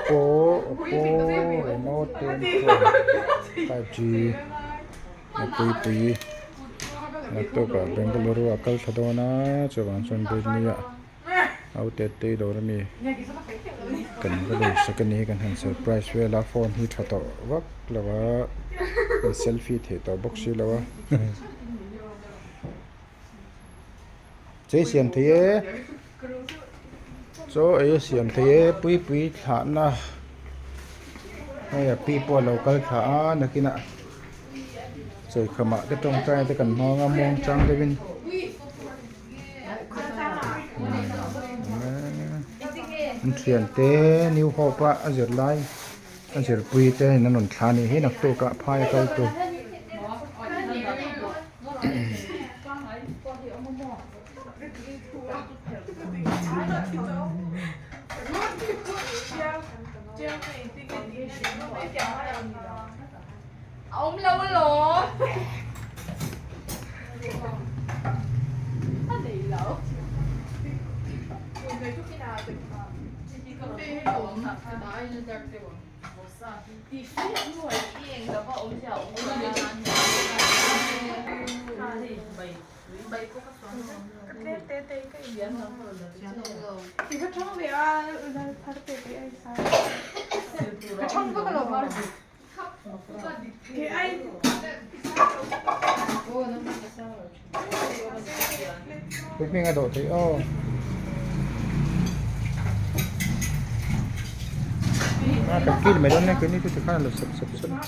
Oppo Oppo Reno ten pro 5G a puipui naktukah Bengaluru a kal thla dawn a chuvang chuan Redmi ah au tet te dawr ami kan va lei sak a ni kan han surprise vel a phone hi tha tawh vak lo a kan selfie theih tawh bawk si lo a. Chei siam thei e chaw ei a siam thei e puipui thlahna hei a pi pawh a lo kal thla a nakinah chawikhamah te tawngtai te kan hmang a muang chang deuhin an thiante new hope a a zir lai a zirpui te in an rawn thlah a nih hi naktukah phai a kal tur. Pu hming a dawh theih aw. A kan kil mai dawn nia keini chu tikhan a lo sep sep sep a.